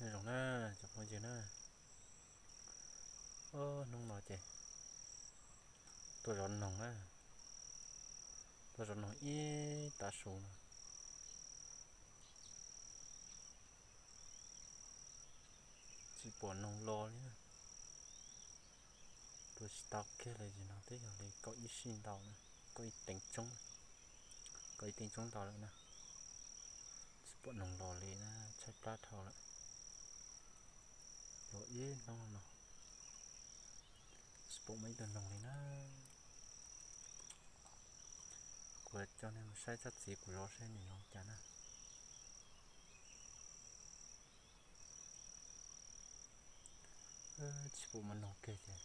Nyob zoo na cov phooj ywg na, hnub no ces tuaj zov noog na, tuaj zov noog ib tav su no, tsis pom noog los li na. Tuaj tsis tau kiag li, no twb yog li kaum ib sij ntau na, kaum ib teev tsoob, kaum ib teev tsoob ntau lawm na, tsis pom noog los li na, tshaib plab dhau lawm. Los ib hnub no tsis pom muaj ib tug noog li na. Kuv coj nej mus saib tsob txiv kuv zov saib nws zoo cas na. Tsis pom muaj noog kiag ces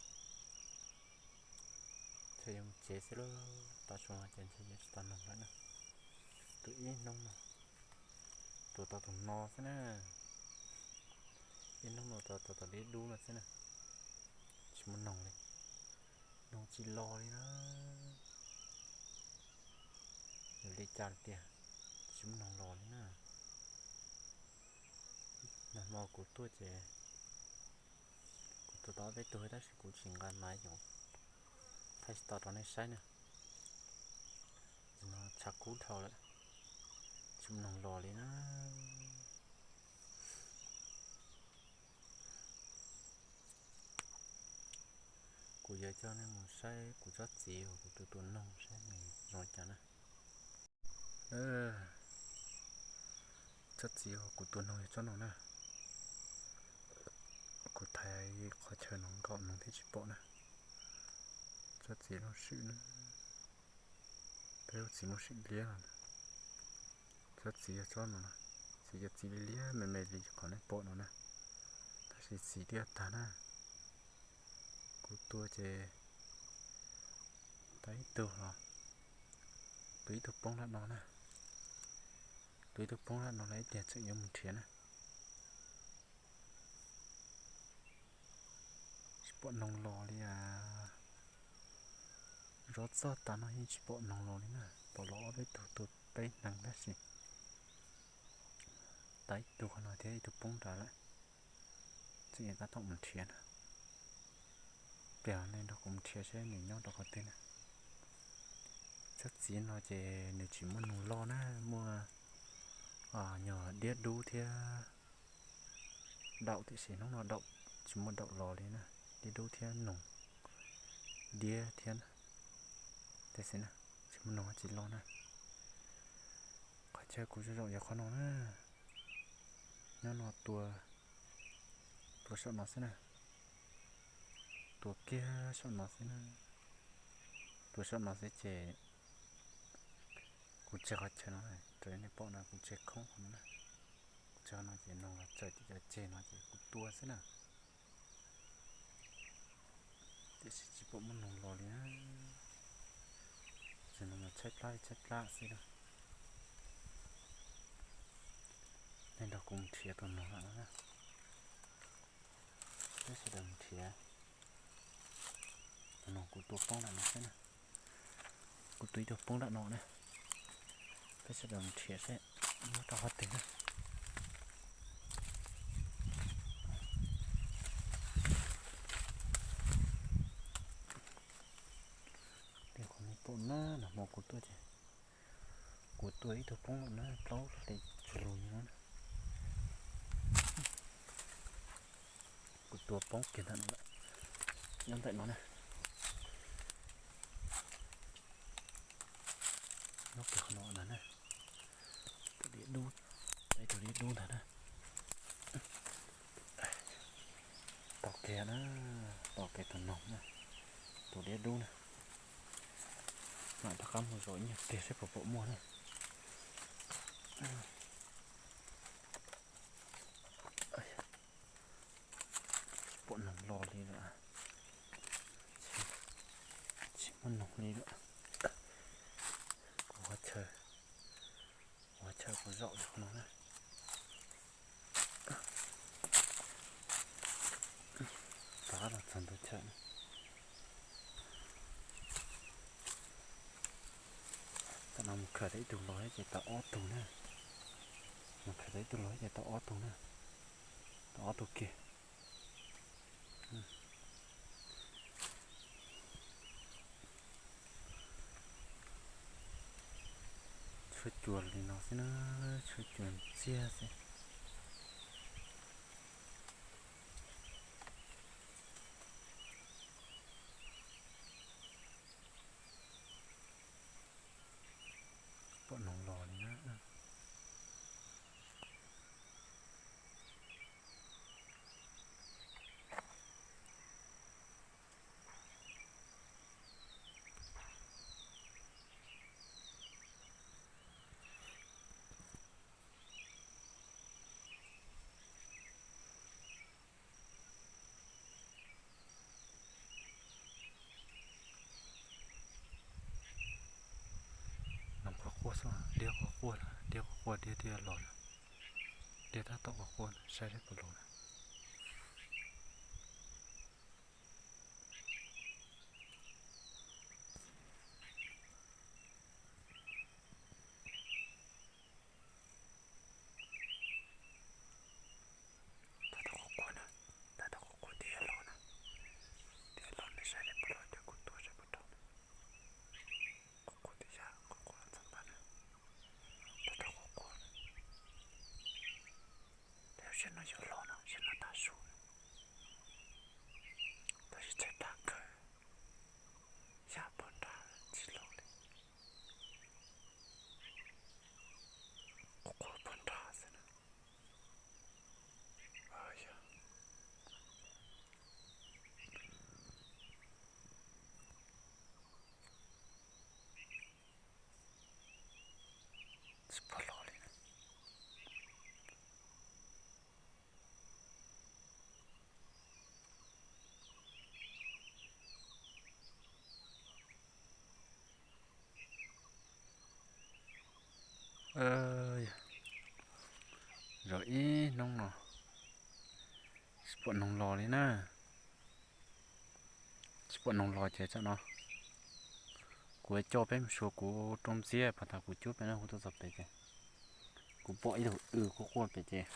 ntshe yuav mus tsev xwb lauj, tav su no ces ntshe yuav tsis tau noog lawm na. Tuaj ib hnub no, tuaj tau tus no xwb na, ib hnub no tau tau tus dib dub no xwb na, tsis muaj noog li, noog tsis los li na. Yog li cas tiag, tsis muaj noog los li na. Nag hmo kuv tuaj ces kuv tuaj tau ob peb tug tab sis kuv tsis nqa maiv ces thaij tsis tau rau nej saib na. Ces no tshav kub dhau lawm, tsis muaj noog los li na. Kuv yuav coj nej mus saib kuv tsob txiv uas kuv tua tua noog saib nws zoo li cas na. Tsob txiv uas kuv tua noog yog tsob no na. Kuv thaiv qhov chaw no nkaum noog thiaj tsis pom na. Tsob txiv loj swm na, peb hu txiv muaj swm liab no na. Tsob txiv yog tsob no na, txiv yog txiv liab liab me me li qhov nej pom no na, tab sis txiv liab tag na. Kuv tua ces tau ib tug los, tua ib tug poob nram no na, tua ib tug poob nram no los ib pliag tseem yuav mus nrhiav na. Tsis pom noog los li as. Zov txog tav no yeej tsis pom noog los li na, pom los ob peb tug tua peb hneev tab sis tau ib tug qhov no thiab ib tug poob nrad lawm. Tseem yuav tab tom mus nrhiav na. Pliag nej nrog kuv mus nrhiav seb nws nyob rau qhov twg na. Tsob txiv no ces nws tsis muaj noog los na, muaj nyuag diab dub thiab daum, tiam sis hnub no daum tsis muaj daum los li na, diab dub thiab noog, diab thiab na. Tiam sis na, tsis muaj noog tsis los na. Qhov chaw kuv zaum zaum yog qhov no na, nyob no tua, tua saum no xwb na, tua kiag saum no xwb na, tua saum no xwb ces kuv tseg qhov chaw no, raws li nej pom no kuv tseg khoob qhov no na, kuv tseg qhov no ces noog los txawm tim cov ceg no ces kuv tua xwb na. Tiam sis tsis pom muaj noog los li na, tseem los tshaib plab li tshaib plab xwb na. Nej nrog kuv mus nrhiav tus noog lawm na. Peb sawv daws mus nrhiav tus noog kuv tua poob nram no xwb na. Kuv tua ib tug poob nram no na. Peb sawv daws mus nrhiav seb nyob rau qhov twg na. Li qhov nej pom na, nag hmo kuv tuaj ces kuv tua ib tug poob lawm na, plaub hli tsuag lug li no na. Kuv tua poob kiag ntawm no lawm, nyob ntawm no na. Nyob kiag qhov no ntag na. Tus diab dub, ib tug diab dub ntag na. Tau kiag na, tau kiag tus noog na, tus diab dub na. Mam rov qab mus zaum ib nyuag pliag seb puas pom muaj na. Tsis pom noog los li lawm, tsis muaj noog li lawm. Kuv qhov chaw, qhov chaw kuv zaum yog qhov no na. Rov qab los txog ntug chaw na. Tam no mus khaws tau ib tug los ces tau ob tug na. Mus khaws tau ib tug los ces tau ob tug na. Tuaj kiag. Tshuaj cua li no xwb na, tshuaj cua ntxiag xwb. Pom noog los li na. Noog quaj quaj xwb, diab quaj quaj, diab quaj quaj, diab twb los na. Diab tab tom quaj quaj, saib seb puas los na. Tab tom quaj quaj na, tab tom quaj quaj, diab los na. Diab los na, saib seb puas los, coj kuv tuaj saib puas raug na. Quaj quaj, twb yog quaj quaj los txog npaj na. Tab tom quaj quaj na. Tab sis no yuav los no, tab sis no tag su. Tab sis tshaib plab kawg, yaj puag nrad tsis los li. Quaj quaj puag nrad xwb na. Yog tsis pom los li na. Zov ib hnub no tsis pom noog los li na. Tsis pom noog los ces tsam no kuv coj peb mus suav kuv rau ntxiab, pom tas kuv cuab peb no kuv tuaj txog pem ces kuv pom ib tug w quaj quaj pem ces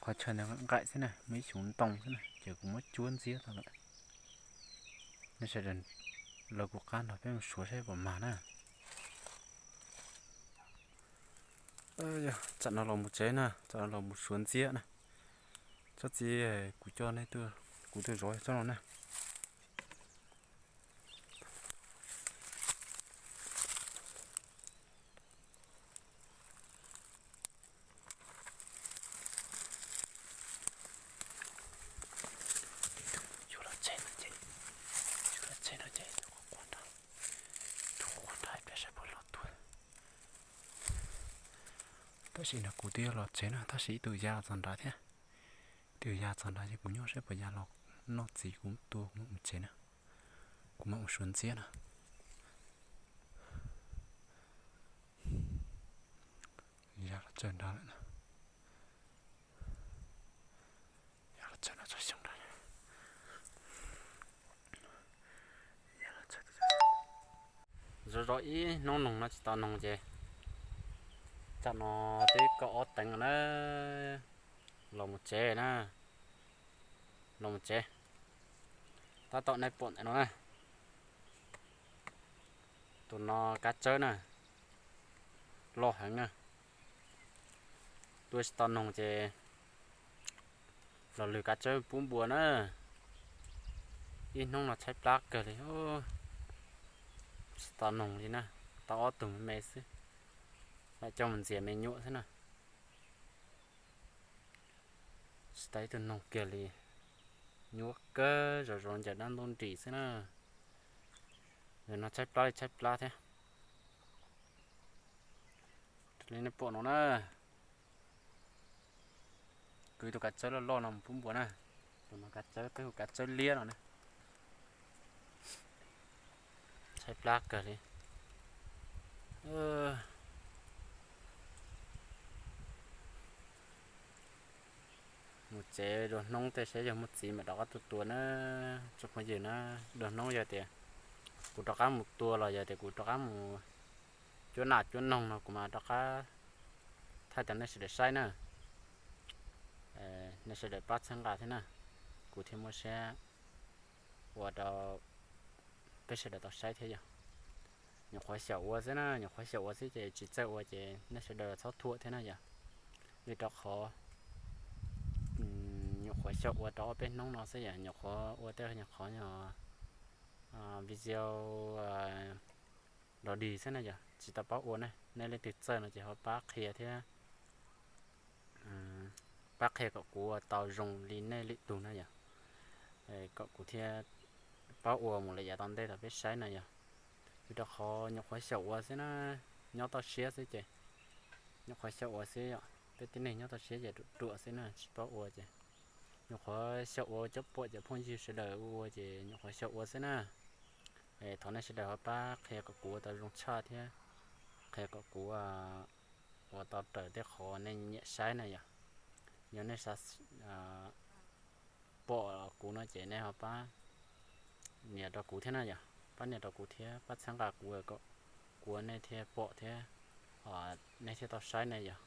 qhov chaw ntawd nqaim xwb na, muaj ib xyuv ntoo xwb na ces kuv muab cuab ntxiab tau lawm. Nej sawv daws los kuv qab nrog peb mus suav saib puas mag na. Tsam no los mus tsev na, tsam no los mus suav ntxiab na. Tsob txiv kuv coj nej tuaj, kuv tuaj zov tsob no na. Yuav los tsev no ces, yuav los tsev no ces tus quaj quaj nrad, tus quaj quaj nrad peb saib puas los tuaj. Tab sis no kuv twb yuav los tsev na, tab sis ib tug ya txog nrad thiab. Ib tug ya txog nrad ces kuv nyob saib puas ya los noj txiv kuv tua kuv mam mus tsev na. Kuv mam mus suav ntxiab na. Ya los txog nrad lawm na. Zov zov ib hnub noog no tsis tau noog ces tsam no twb kaum ob teev na. Los mus tsev na, los mus tsev. Tab tom nej pom ntawm no na, tus no kab tsawb na, loj heev na. Tua tsis tau noog ces los lwm kab tsawb pub npua na. Ib hnub no tshaib plab kawg li, tsis tau noog li na. Tau ob tug me me xwb, lam coj mus ntxias me nyuam xwb na. Tsis tau ib tug noog kiag li, nyuaj kawg, zov zov ncaws dab ntub nrim xwb na. Yog no tshaib plab li tshaib plab thiab. Raws li nej pom no na, kwv tus kav tsawb loj loj no mus pub npua na. Tus no kav tsawb, peb hu kav tsawb liab no na. Tshaib plab kawg li. Mus tsev dua hnub tej saib yog muaj txiv mam rov qab tuaj tua na, tsoom phooj ywg na. Dua hnub yog tias kuv rov qab mus tua los yog tias kuv rov qab mus cuab nas cuab noog no kuv mam rov qab thaij rau nej sawv daws saib na. nej sawv daws pab txhawb nqa thiab na, kuv thiaj muaj siab ua rau peb sawv daws tau saib thiab yog. Nyuam qhuav xyaum ua xwb na, nyuam qhuav xyaum ua xwb ces tsis txawj ua ces nej sawv daws txhob thuam thiab na yog. Vim rau qhov nyuam qhuav xyaum ua rau ob peb hnub no xwb yog, nyuam qhuav ua tej nyuam qhuav video dog dig xwb na yog, tsis tau paub ua na. Nej leej twg txawj no ces ho pab qhia thiab pab qhia kom kuv ua tau zoo li nej lwm tus na yog, kom kuv thiaj paub ua mus lawm yav tom ntej rau peb saib na yog. Vim rau qhov nyuam qhuav xyaum ua xwb na, nyob toj siab xwb ces nyuam qhuav xyaum ua xwb yom, peb tib neeg nyob toj siab ces ruam ruam xwb na tsis paub ua ces nyuam qhuav xyaum ua cov pom cov phooj ywg sawv daws ua ua ces nyuam qhuav xyaum ua xwb na. Thov nej sawv daws ho pab qhia kom kuv ua tau zoo tshaj thiab qhia kom kuv ua tau raws tej qhov nej nyiam saib na yog. Yog nej xav pom kuv no ces nej ho pab nias rau kuv thiab na yog, pab nias rau kuv thiab pab txhawb nqa kuv kom kuv ua nej thiaj pom thiab nej thiaj tau saib na yog.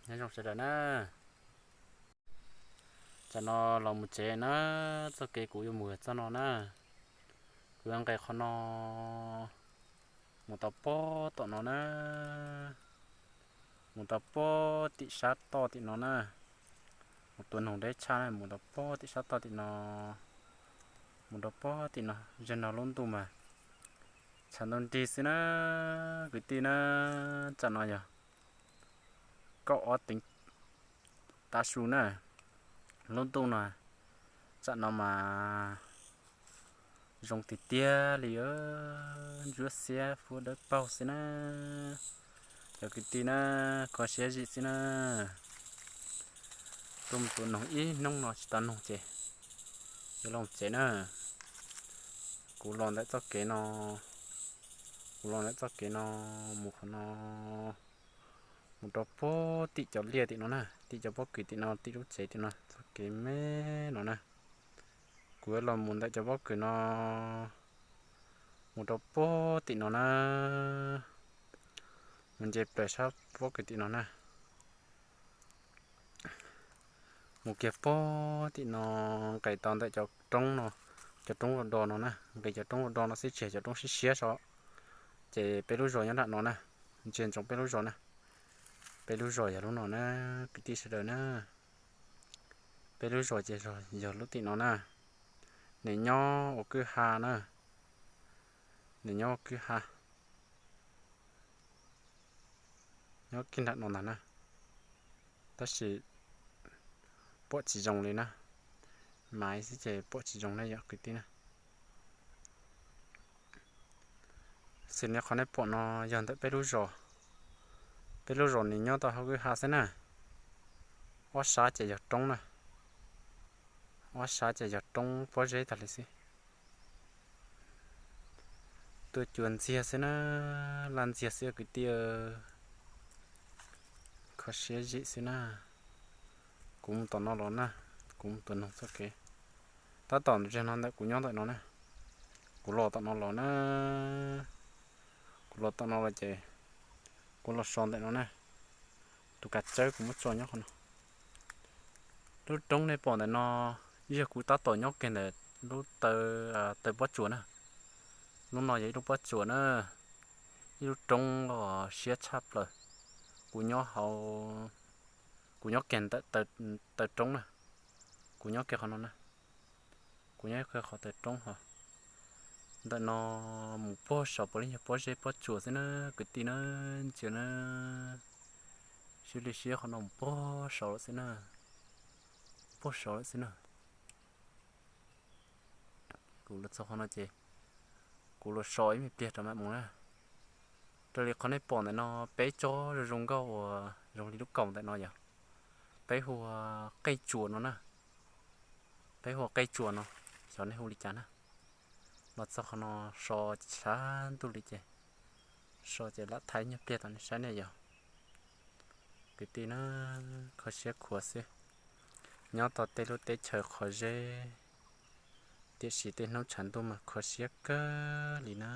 Nyob zoo sawv daws na. Tsam no los mus tsev na, txoj kev kuv yuav mus txoj no na, kuv yuav nqes qhov no mus tau pob tom no na, mus tau pob tim sab toj tim no na, mus tua noog deb tshaj na, mus tau pob tim sab toj tim no, mus rau pob tim no, zaum no lub ntuj mas tshav ntuj nrig xwb na, kwv tij na, tsam no yog kaum ob teev tav su na, lub ntuj no tsam no mas zoo tiag tiag li, ntsuab xiab fuab dawb paug xwb na. Cov kwv tij na, kho siab zim xwb na. Tuaj mus tua noog ib hnub no tsis tau noog ces yuav los tsev na. Kuv los ntawm txoj kev no, kuv los ntawm txoj kev no mus qhov no, mus rau puag tim cov liaj tim no na, tim cov pob kws tim no, tim lub tsev tim no, txoj kev me no na. Kuv yuav los mus ntawm cov pob kws no, mus rau puag tim no na, mus nce plaws sab pob kws tim no na, mus kiag puag tim no, nqes tau ntawm cov roob no, cov roob los do no na, nqes cov roob los do no xwb, tsis yog cov roob siab siab so, ces peb lub zos nyob nram no na, ntsia ntsoov peb lub zos na. Peb lub zos yog lub no na, kwv tij sawv daws na. Peb lub zos ces yog lub tim no na. Nws nyob ua kwj ha na, nws nyob ua kwj ha, nyob kiag nram no ntag na. Tab sis pom tsis zoo li na, maiv xwb ces pom tsis zoo na yom kwv tij na. Xws li qhov nej pom no yog ntawm peb lub zos, peb lub zos nws nyob tau hauv kwj ha xwb na. Ob sab ces yog roob na, ob sab ces yog roob pob zeb tag li xwb. Tuaj cua ntxiag xwb na, laj ntxiag xwb kwv tij, kho siab zim xwb na. Kuv mus tom no los na, kuv mus tua noog txoj kev, tab tom ntseg no ntawm kuv nyob ntawm no na. Kuv los tom no los na, kuv los tom no los ces kuv los so ntawm no na. Tus kav tsawb kuv muab tso nyob qhov no. Lub roob nej pom ntawm no yog kuv tab tom nyob kiag ntawm lub taw, taw pob tsuas na. Lub no yog ib lub pob tsuas na, ib lub roob los siab tshaj plaws. Kuv nyob hauv, kuv nyob kiag ntawm taw roob na, kuv nyob kiag qhov no na, kuv nyob kiag qhov taw roob ho. Ntawm no mus puag saum puav leej yog pob zeb pob tsuas xwb na, kwv tij na, ntsia na, siab li siab qhov no mus puag saud lawm xwb na, puag saud lawm xwb na. Kuv los txog qhov no ces kuv los so ib me pliag rov mam mus na. Raws li qhov nej pom ntawm no, peb tsob zoo zoo nkauj uas zoo li lub kaus ntawm no yog, peb hu ua qej tsuas no na. Peb hu ua qej tsuas no, xyov nej hu li cas na. Los txog qhov no so tshav ntuj li ces, so ces lam thaij nyuag pliag tom nej saib ne yog. Kwv tij na, kho siab khuav xwb. Nyob tau tej lub teb chaws qhov zeb, tiam sis tej hnub tshav ntuj mas kho siab kawg li na.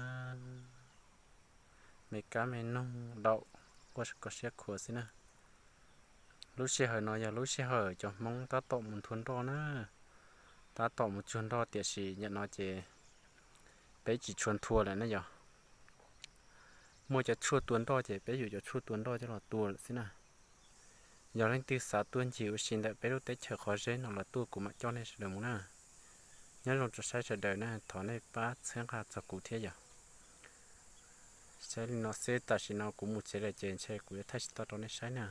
Me kab me noog daum, kho siab khuav xwb na. Lub sij hawm no yog lub sij hawm cov Hmoob tab tom mus nthua nroj na, tab tom mus tsuag nroj, tiam sis nim no ces peb tsis tshua nthua lawm ne yog. Muaj cov tshuaj tua nroj ces peb yuav cov tshuaj tua nroj coj los tua lawm xwb na. Yog leej twg xav tuaj ncig ua si ntawm peb lub teb chaws qhov zeb no los tuaj, kuv mam coj nej sawv daws mus na. Nyob zoo tsoom saib sawv daws na, thov nej pab txhawb nqa txog kuv thiab yog. Saib li no xwb, tam sim no kuv mus tsev lawm ces ntshe kuv yuav thaij tsis tau rau nej saib na.